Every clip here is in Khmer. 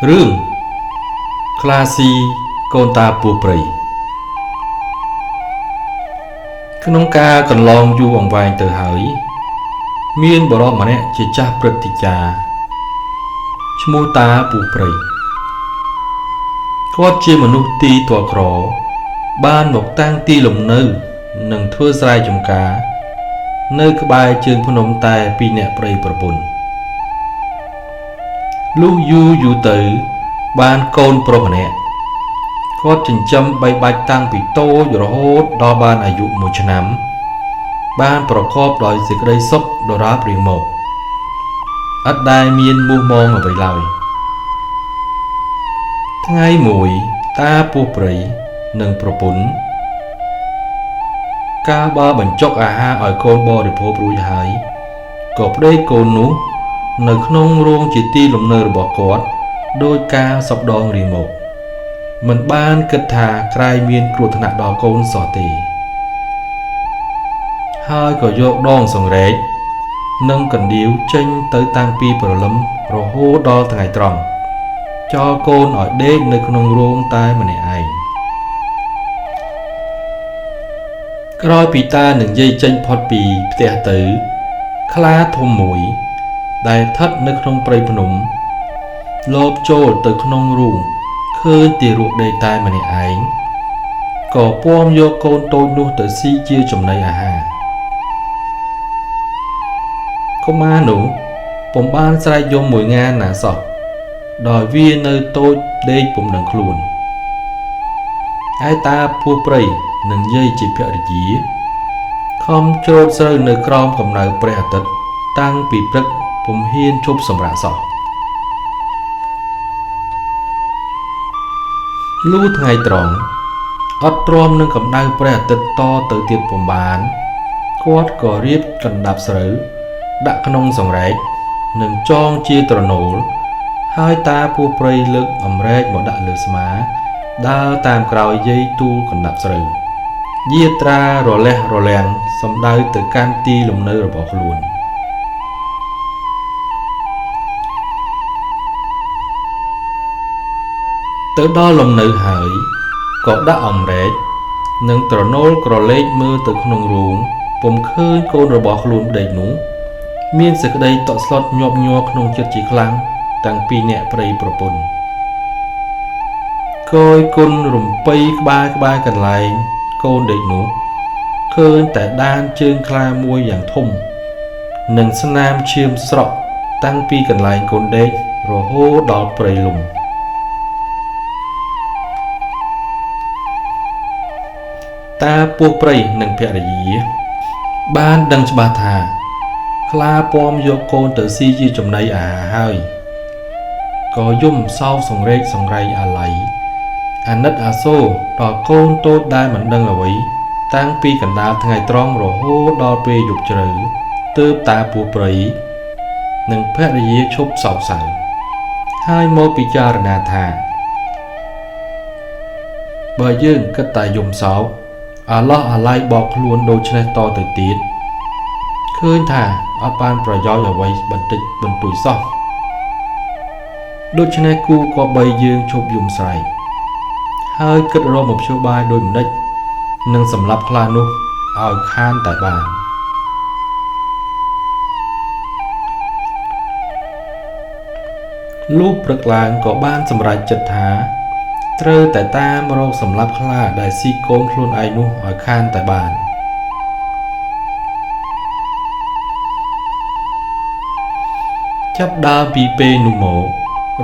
រឿងខ្លាស៊ីកូនតាពស់ព្រៃក្នុងការកន្លងយូរអង្វែងទៅហើយមានបរិសម្នាក់ជាចាស់ព្រឹទ្ធាចារ្យឈ្មោះតាពស់ព្រៃគាត់ជាមនុស្សទីទ័លក្របានមកតាំងទីលំនៅនិងធ្វើស្រែចម្ការនៅក្បែរជើងភ្នំតែពីរនាក់ប្តីប្រពន្ធលុះយូរយូរទៅបានកូនប្រុសម្នាក់គាត់ចិញ្ចឹមបីបាច់តាំងពីតូចរហូតដល់បានអាយុ1ឆ្នាំបានប្រកបដោយសេចក្តីសុខដរាបរៀងមកអត់ដែលមានមោះមងអ្វីឡើយថ្ងៃមួយតាពស់ព្រៃនិងប្រពន្ធកាលបើបញ្ចុកអាហារឲ្យកូនបរិភោគរួចហើយក៏ប្តីកូននោះនៅក្នុងរោងជាទីលំនៅរបស់គាត់ដោយការសពដងរៀងមកមិនបានគិតថាក្រែងមានគ្រោះថ្នាក់ដល់កូនសោះទេហើយក៏យកដងសង្រែកនិងកណ្ដៀវចេញទៅតាំងពីព្រលឹមរហូតដល់ថ្ងៃត្រង់ចោលកូនឲ្យដេកនៅក្នុងរោងតែម្នាក់ឯងក្រោយពីតានឹងយាយចេញផុតពីផ្ទះទៅខ្លាធំមួយដែលស្ថិតនៅក្នុងព្រៃភ្នំលបចូលទៅក្នុងរូងឃើញទារកដេកតែម្នាក់ឯងក៏ពាំយកកូនតូចនោះទៅស៊ីជាចំណីអាហារកុមារនោះពុំបានស្រែកយំមួយងាណាសោះដោយវានៅតូចដេកពុំដឹងខ្លួនឯតាពស់ព្រៃនិងយាយជាភរិយាខំច្រូតស្រូវនៅក្រោមកំដៅព្រះអាទិត្យតាំងពីព្រឹកពុំហ៊ានជប់សម្រាកសោះលុះថ្ងៃត្រង់អត់ទ្រាំនឹងកម្ដៅព្រះអាទិត្យតទៅទៀតពុំបានគាត់ក៏រៀបកណ្ដាប់ស្រូវដាក់ក្នុងសង្រែកនិងចងជាត្រណូលហើយតាពស់ព្រៃលើកអម្រែកមកដាក់លើស្មាដើរតាមក្រោយយាយទូលកណ្ដាប់ស្រូវយាត្រារលះរលាំងសំដៅទៅកាន់ទីលំនៅរបស់ខ្លួនទៅដល់លំនៅហើយក៏ដាក់អម្រែកនិងត្រណូលក្រឡេកមើលទៅក្នុងរូងពុំឃើញកូនរបស់ខ្លួនដេកនោះមានសេចក្តីតក់ស្លុតញាប់ញ័រក្នុងចិត្តជាខ្លាំងតាំងពីអ្នកប្តីប្រពន្ធកយគុណរំពៃក្បែរក្បែរកន្លែងកូនដេកនោះឃើញតែដានជើងខ្លាមួយយ៉ាងធំនិងស្នាមឈាមស្រក់តាំងពីកន្លែងកូនដេករហូតដល់ព្រៃលំតាពស់ព្រៃនិងភរិយាបានដឹងច្បាស់ថាខ្លាពាំយកកូនទៅស៊ីជាចំណីអាហារហើយក៏យំសោកសង្រេកសង្រែងអាល័យអាណិតអាសូរដល់កូនតូចដែលមិនដឹងអ្វីតាំងពីកណ្ដាលថ្ងៃត្រង់រហូតដល់ពេលយប់ជ្រៅទើបតាពស់ព្រៃនិងភរិយាឈប់សោកសៅហើយមកពិចារណាថាបើយើងគិតតែយំសោកអាឡោះអាល័យបោកខ្លួនដូច្នេះតទៅទៀតឃើញថាអត់បានប្រយោជន៍អ្វីបន្តិចបន្តួចសោះដូច្នេះគូក៏បីយើងឈប់យំស្រែកហើយគិតរកមធ្យោបាយដូចម្ដេចនឹងសម្លាប់ខ្លានោះឲ្យខានតែបានលុះព្រឹកឡើងក៏បានសម្រេចចិត្តថាត្រូវតែតាមរកសម្លាប់ខ្លាដែលស៊ីកូនខ្លួនឯងនោះឲ្យខានតែបានចាប់ដើមពីពេលនោះមក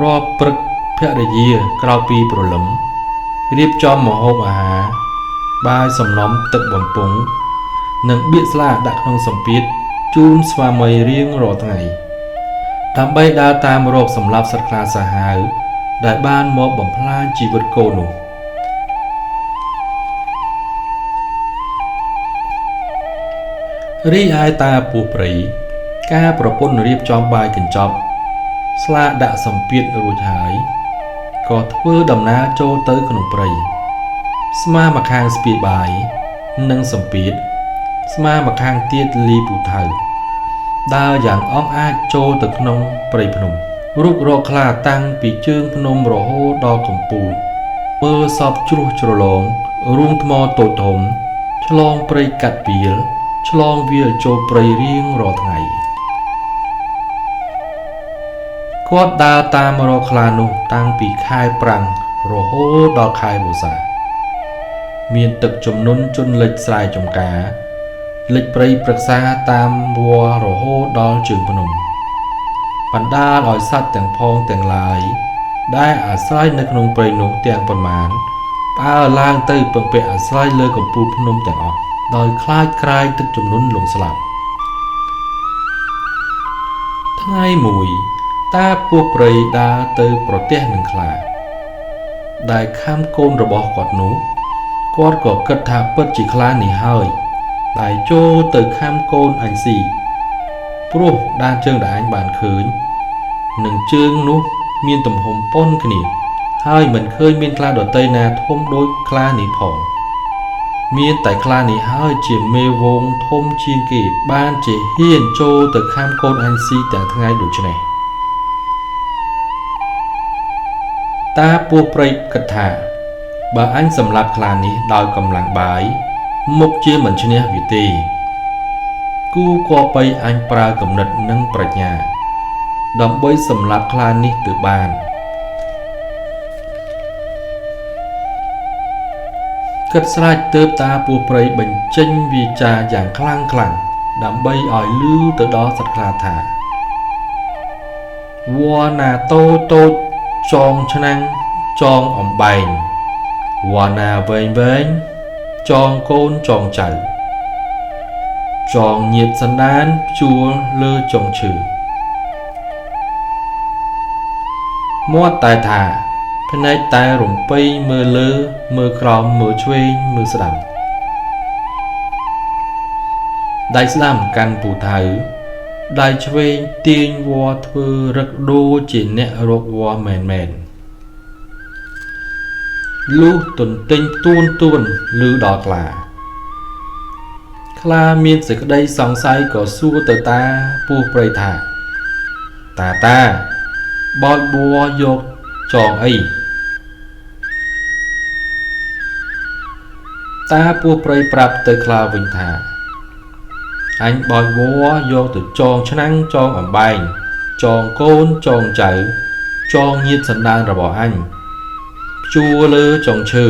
រាល់ព្រឹកភរិយាក្រោយពីព្រលឹមរៀបចំម្ហូបអាហារបាយសំណំទឹកបំពង់និងបៀកស្លាដាក់ក្នុងសំពៀតជូនស្វាមីរៀងរាល់ថ្ងៃដើម្បីដើរតាមរកសម្លាប់សត្វខ្លាសាហាវដែលបានមកបំផ្លាញជីវិតកូននោះរីឯតាពស់ព្រៃការប្រពន្ធរៀបចំបាយកញ្ចប់ស្លាដាក់សំពៀតរួចហើយក៏ធ្វើដំណើរចូលទៅក្នុងព្រៃស្មាម្ខាងស្ពាយបាយនិងសំពៀតស្មាម្ខាងទៀតលីពូថៅដើរយ៉ាងអង់អាចចូលទៅក្នុងព្រៃភ្នំ រុករកខ្លាតាំងពីជើងភ្នំរហូតដល់កំពូលមើលសពជ្រោះជ្រលងរូងថ្មតូចធំឆ្លងព្រៃកាត់វាលឆ្លងវាលចូលព្រៃរៀងរាល់ថ្ងៃគាត់ដើរតាមរកខ្លានោះតាំងពីខែប្រាំងរហូតដល់ខែវស្សាមានទឹកជំនន់ជន់លិចស្រែចម្ការលិចព្រៃព្រឹក្សាតាមវល្លិរហូតដល់ជើងភ្នំបណ្ដាលឲ្យសត្វទាំងផងទាំងឡាយដែលអាស្រ័យនៅក្នុងព្រៃនោះទាំងប៉ុន្មានផ្អើលឡើងទៅពឹងពាក់អាស្រ័យលើកំពូលភ្នំទាំងអស់ដោយខ្លាចក្រែងទឹកជំនន់លង់ស្លាប់ថ្ងៃមួយតាពស់ព្រៃដើរទៅប្រទះនឹងខ្លាដែលខាំកូនរបស់គាត់នោះគាត់ក៏គិតថាពិតជាខ្លានេះហើយដែលចូលទៅខាំកូនអញស៊ីព្រោះដានជើងដែលអញបានឃើញនិងជើងនោះមានទំហំប៉ុនគ្នាហើយមិនឃើញមានខ្លាដទៃណាធំដូចខ្លានេះផងមានតែខ្លានេះហើយជាមេវងធំជាងគេបានជាហ៊ានចូលទៅខាំកូនអញស៊ីទាំងថ្ងៃដូច្នេះតាពស់ព្រៃគិតថាបើអញសម្លាប់ខ្លានេះដោយកម្លាំងបាយមុខជាមិនឈ្នះវាទេគូគប្បីអញប្រើគំនិតនិងប្រាជ្ញាដើម្បីសម្លាប់ខ្លានេះទៅបានគិតស្រេចទើបតាពស់ព្រៃបញ្ចេញវាចាយ៉ាងខ្លាំងខ្លាំងដើម្បីឲ្យឮទៅដល់សត្វខ្លាថាវល្លិណាតូចតូចចងឆ្នាំងចងអំបែងវល្លិណាវែងវែងចងកូនចងចៅចងញាតសន្តានជួលលើចុងឈើមាត់តែថាភ្នែកតែរំពៃមើលលើមើលក្រោមមើលឆ្វេងមើលស្ដាំដៃស្ដាំកាន់ពូថៅដៃឆ្វេងទាញវល្លិធ្វើរឹកដូចជាអ្នករកវល្លិមែនមែនលុះទន្ទិញទួនទួនឮដល់ខ្លាខ្លាមានសេចក្តីសង្ស័យក៏សួរទៅតាពស់ព្រៃថាតាតាបោចបួយកចងអីតាពស់ព្រៃប្រាប់ទៅខ្លាវិញថាអញបោចវល្លិយកទៅចងឆ្នាំងចងអំបែងចងកូនចងចៅចងញាតិសន្តានរបស់អញជួលើចុងឈើ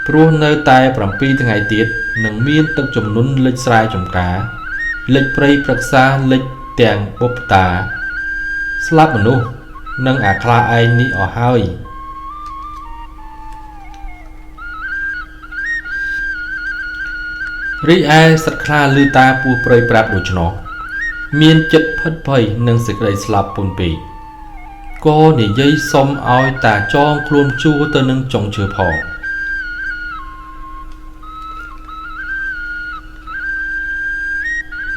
ព្រោះនៅតែ7ថ្ងៃទៀតនឹងមានទឹកជំនន់លិចស្រែចម្ការលិចព្រៃព្រឹក្សាលិចទាំងបុព្វតាស្លាប់មនុស្សនិងអាខ្លាឯងនេះអស់ហើយរីឯសត្វខ្លាឮតាពស់ព្រៃប្រាប់ដូច្នោះមានចិត្តភិតភ័យនឹងសេចក្តីស្លាប់ពូនពេកក៏និយាយសុំឲ្យតាចងខ្លួនជួទៅនឹងចុងឈើផង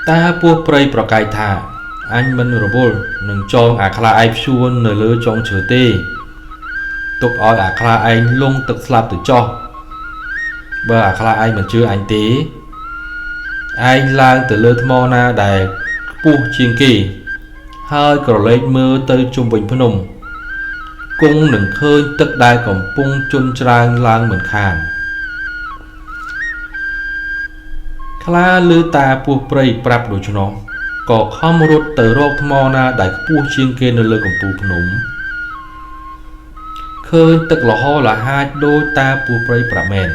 តាពស់ព្រៃប្រកែកថាអញមិនរវល់នឹងចងអាខ្លាឯងព្យួននៅលើចុងឈើទេទុកឲ្យអាខ្លាឯងលង់ទឹកស្លាប់ទៅចោះបើអាខ្លាឯងមិនជឿអញទេឯងឡើងទៅលើថ្មណាដែលខ្ពស់ជាងគេហើយក្រឡេកមើលទៅជុំវិញភ្នំគង់នឹងឃើញទឹកដែលកំពុងជន់ច្រើងឡើងមិនខានខ្លាឮតាពស់ព្រៃប្រាប់ដូច្នោះក៏ខំរត់ទៅរកថ្មណាដែលខ្ពស់ជាងគេនៅលើកំពូលភ្នំឃើញទឹកលហលហាចដូចតាពស់ព្រៃប្រាប់មែន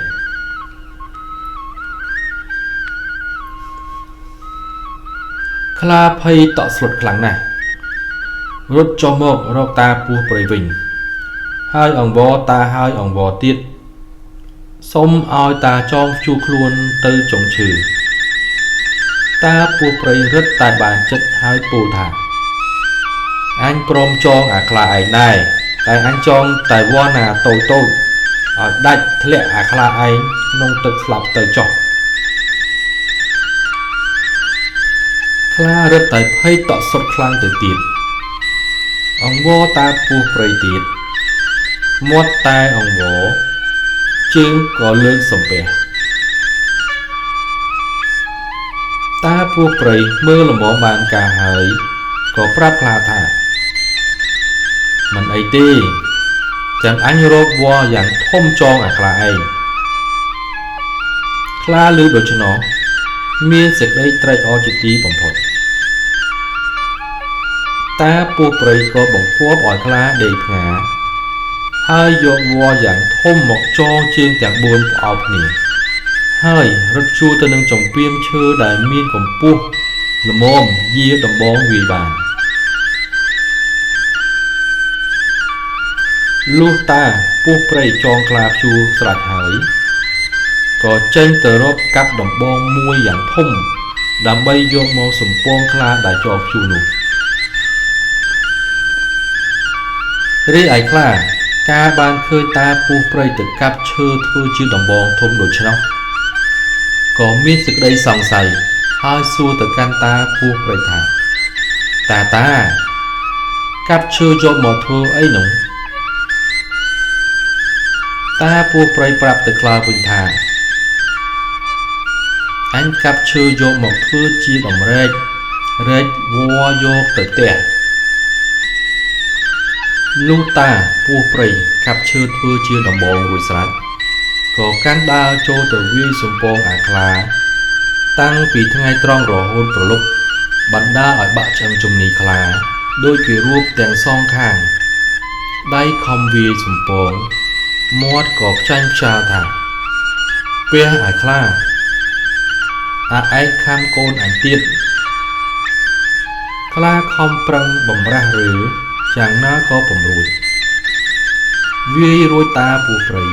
ខ្លាភ័យតក់ស្លុតខ្លាំងណាស់រត់ចុះមករកតាពស់ព្រៃវិញហើយអង្វរតាហើយអង្វរទៀតសុំឲ្យតាចងជួខ្លួនទៅចុងឈើតាពស់ព្រៃរឹតតែបានចិត្តហើយពោលថាអញព្រមចងអាខ្លាឯងដែរតែអញចងតែវល្លិណាតូចតូចឲ្យដាច់ធ្លាក់អាខ្លាឯងក្នុងទឹកស្លាប់ទៅចុះខ្លារឹតតែភ័យតក់សុតខ្លាំងទៅទៀតអង្វរតាពស់ព្រៃទៀតមាត់តែអង្វរជើងក៏លើកសំពះតាពស់ព្រៃមើលល្មមបានការហើយ ក៏ប្រាប់ខ្លាថាមិនអីទេចាំអញរកវល្លិយ៉ាងធំចងអាខ្លាឯងខ្លាឮដូច្នោះមានសេចក្តីត្រេកអរជាទីបំផុតតាពស់ព្រៃក៏បង្គាប់ឲ្យខ្លាដេកផ្ងាហើយយកវល្លិយ៉ាងធំមកចងជើងទាំង4ផ្អោបគ្នាហើយរត់ជួទៅនឹងចំពាមឈើដែលមានកម្ពស់ល្មមយាដំបងវាយបានលុះតាពស់ព្រៃចងខ្លាព្យួរស្រេចហើយក៏ចេញទៅរកកាប់ដំបងមួយយ៉ាងធំដើម្បីយកមកសំពងខ្លាដែលចងព្យួរនោះរីឯខ្លាកាលបានឃើញតាពស់ព្រៃទៅកាប់ឈើធ្វើជាដំបងធំដូច្នោះក៏មានសេចក្តីសង្ស័យហើយសួរទៅកាន់តាពស់ព្រៃថាតាតាកាប់ឈើយកមកធ្វើអីនោះតាពស់ព្រៃប្រាប់ទៅខ្លាវិញថាអញកាប់ឈើយកមកធ្វើជាតម្រែករែកវល្លិយកទៅផ្ទះលុះតាពស់ព្រៃកាប់ឈើធ្វើជាដំបងរួចស្រេចក៏កាន់ដាវចូលទៅវាយសំពងអាខ្លាតាំងពីថ្ងៃត្រង់រហូតព្រលប់បណ្ដាឲ្យបាក់ឆ្អឹងជំនីខ្លាដោយគេរួបទាំងសងខាងដៃខំវាយសំពងមាត់ក៏ផ្ចាញ់ផ្ចាលថាពះអាខ្លាអាឯងខំកូនអញទៀតខ្លាខំប្រឹងបំរាស់ឬយ៉ាងណាក៏ពំរួចវាយរួចតាពស់ព្រៃ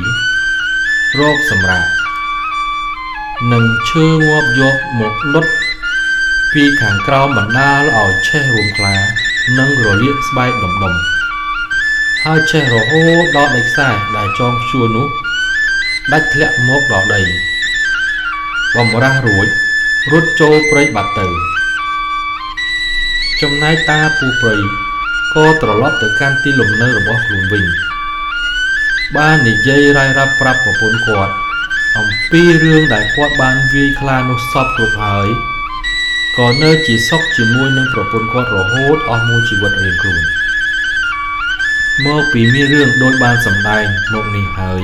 រកសម្រាប់នឹងឈើងាប់យកមកដុតពីខាងក្រោមបណ្ដាលឲ្យឆេះរួមខ្លានិងរលាកស្បែកដុំដុំហើយឆេះរហូតដល់ដីខ្សែដែលចងព្យួរនោះដាច់ធ្លាក់មកដល់ដីបំរាស់រួចរត់ចូលព្រៃបាត់ទៅចំណែកតាពស់ព្រៃក៏ត្រឡប់ទៅកាន់ទីលំនៅរបស់ខ្លួនវិញបាននិយាយរាយរាប់ប្រាប់ប្រពន្ធគាត់អំពីរឿងដែលគាត់បានវាយខ្លានោះសពគ្រប់ហើយក៏នៅជាសុខជាមួយនឹងប្រពន្ធគាត់រហូតអស់មួយជីវិតរៀងខ្លួនមកពីមានរឿងដូចបានសម្ដែងមកនេះហើយ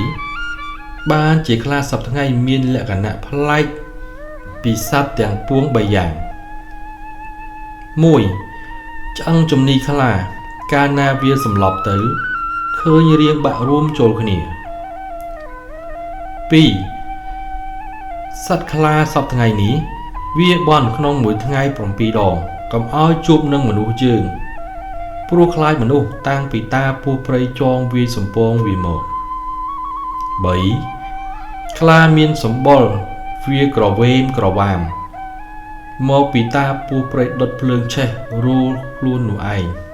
បានជាខ្លាសប្តាហ៍ថ្ងៃមានលក្ខណៈប្លែកពីសត្វទាំងពួង3យ៉ាង1ឆ្អឹងជំនីខ្លាកាលណាវាសម្លប់ទៅឃើញរាងបាក់រួមចូលគ្នា2សត្វខ្លាសប្តាហ៍ថ្ងៃនេះវាបន់ក្នុងមួយថ្ងៃ7ដងកុំឲ្យជួបនឹងមនុស្សយើងព្រោះខ្លាចមនុស្សតាំងពីតាពស់ព្រៃចងវាយសំពងវាមក3ខ្លាមានសម្បុរវាក្រវេមក្រវាមមកពីតាពស់ព្រៃដុតភ្លើងឆេះរូលខ្លួននោះឯង។